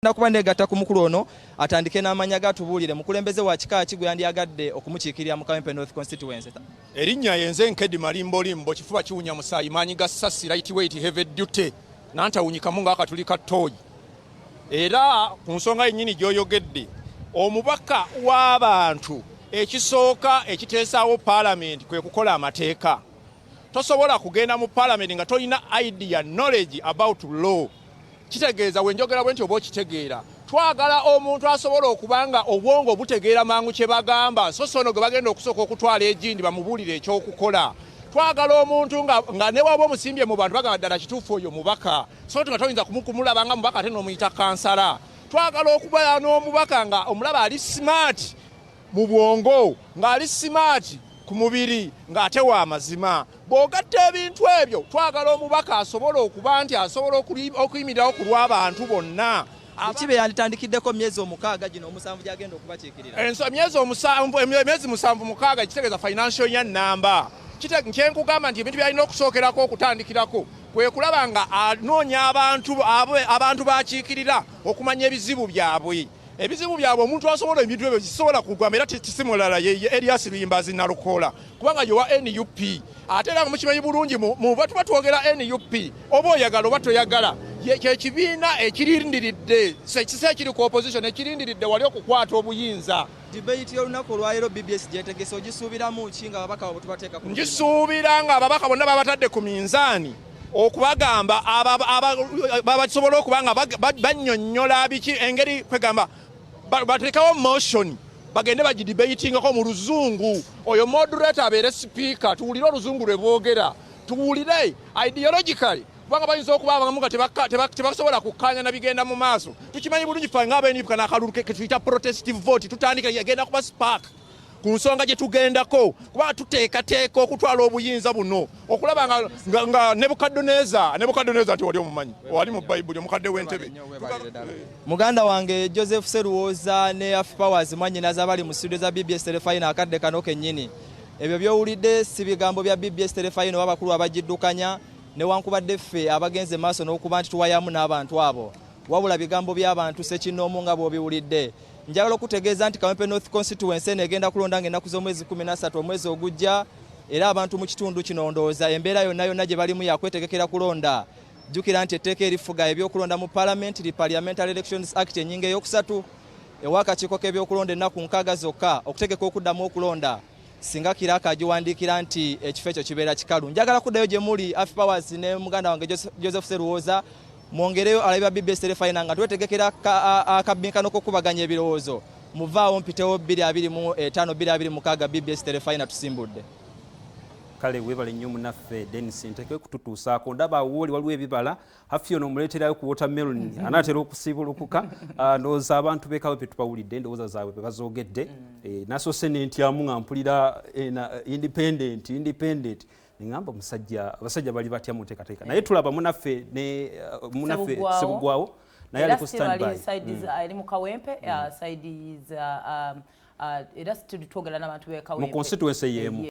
Kuba negatta ku mukulu ono atandike n'amanya gatubuulire mukulembeze wa kika ki gwe yandyagadde okumukiikirira mu Kawempe North Constituency. Erinnya yenze Nkedi Malimbolimbo, kifuba kiwunya musaayi, maanyi ga sasi, lightweight, heavy duty, nantawunyikamu ng'akatuli ka ttooyi. Era ku nsonga yennyini gy'oyogedde, omubaka w'abantu, ekisooka ekiteesaawo paalamenti kwe kukola amateeka. Tosobola kugenda mu paalamenti nga tolina idea, knowledge about law. Kitegeeza wenjogera bwe nti oba okitegeera, twagala omuntu asobola okuba nga obwongo butegeera mangu kye bagamba, so sono gwe bagenda okusooka okutwala egindi bamubuulire ekyokukola. Twagala omuntu nga ne waba omusimbye mu bantu bagamba ddala kituufu oyo mubaka, so nga toyinza kumulaba nga mubaka ate n'omuyita kansala. Twagala okuba n'omubaka nga omulaba ali smart mu bwongo, ng'ali smart ku mubiri, ng'ate wa mazima. Bw'ogatta ebintu ebyo, twagala omubaka asobola okuba nti asobola okuyimirirawo ku lw'abantu bonna. Biki bye yanditandikiddeko myezi 6 gino 7 gyagenda okubakiikirira? Emyezi 7, emyezi 7 6, kitegeeza financial year namba. Kyenkugamba nti ebintu byalina okusookerako, okutandikirako, kwe kulaba nga anoonya abantu bakiikirira, okumanya ebizibu byabwe. Ebizibu byabwe, omuntu asobola ebintu ebyo kisobola kugamba era tisimulala ye Erias Luyimbazi Nalukoola, kubanga ye wa NUP. Ate era nga mukimanyi bulungi, muba tuba twogera NUP, oba oyagala oba toyagala, kyekibiina ekirindiridde ekisa ekiri ku opposition, ekirindiridde wali okukwata obuyinza. Debate y'olunaku olwaleero BBS gyetegese, ogisuubiramu ki nga ababaka bwe tubateeka ku Ngisuubira nga ababaka bonna babatadde ku minzaani okubagamba basobola okuba nga bannyonnyola biki, engeri kwegamba bateekawo motion, bagende bagidebatingako mu luzungu. Oyo moderator abeere speaker, tuwulire oluzungu lwe boogera, tuwulire ideologically, kubanga bayinza okuba abamu nga tebasobola kukkaanya na bigenda mu maaso. Tukimanyi bulungi ffe nga aba NUP, n'akalulu ketuyita protest vote tutandika, yagenda kuba spark ku nsonga gye tugendako, kuba tuteekateeka okutwala obuyinza buno okulaba nga Nebukaduneza, nti wali omumanyi wali mu Bayibuli, omukadde w'entebe. Muganda wange Joseph Seruwoza ne Af Powers mwannyinaze abali mu studio za BBS Terefayina akadde kano kennyini, ebyo by'owulidde si bigambo bya BBS Terefayina oba abakulu abagiddukanya, newankubadde ffe abagenze maaso n'okuba nti tuwayamu n'abantu abo, wabula bigambo by'abantu ssekinnoomu nga bw'obiwulidde. Njagala okutegeeza nti Kawempe North Constituency eno egenda kulonda ng'ennaku z'omwezi 13 omwezi ogujja, era abantu mu kitundu kino ndowooza embeera yonna yonna gye balimu yakwetegekera kulonda. Jjukira nti etteeka erifuga ebyokulonda mu paalamenti li Parliamentary Elections Act, ennyingo eyokusatu, ewa akakiiko k'ebyokulonda ennaku 60 zokka okutegeka okuddamu okulonda singa clerk agiwandiikira nti ekifo ekyo kibeera kikalu. Njagala kuddayo gye muli, Af Powers ne muganda wange Joseph Seruwoza, mwongereyo alabi ba BBS Terefayina nga twetegekera akabbinkano k'okukubaganya ebirowoozo. Muvaawo mpitewo 225 226. BBS Terefayina, tusimbudde. Kale webale nnyo munaffe Denis Nteke kututuusaako. Ndaba wooli waliwo ebibala, hafi ono omuleeterayo ku watermelon anaatera okusiibulukuka. Ndowooza abantu b'e Kawempe tubawulidde, endowooza zaabwe bwe bazoogedde. Nasoose nentyamu nga mpulira independent, independent, neŋŋamba omusajja, abasajja bali batya mu nteekateeka? Naye tulaba munaffe ne munaffe Sebugwawo naye ali ku standby. Ali mu Kawempe side za era twogera n'abantu b'e Kawempe mu constituency y'emu.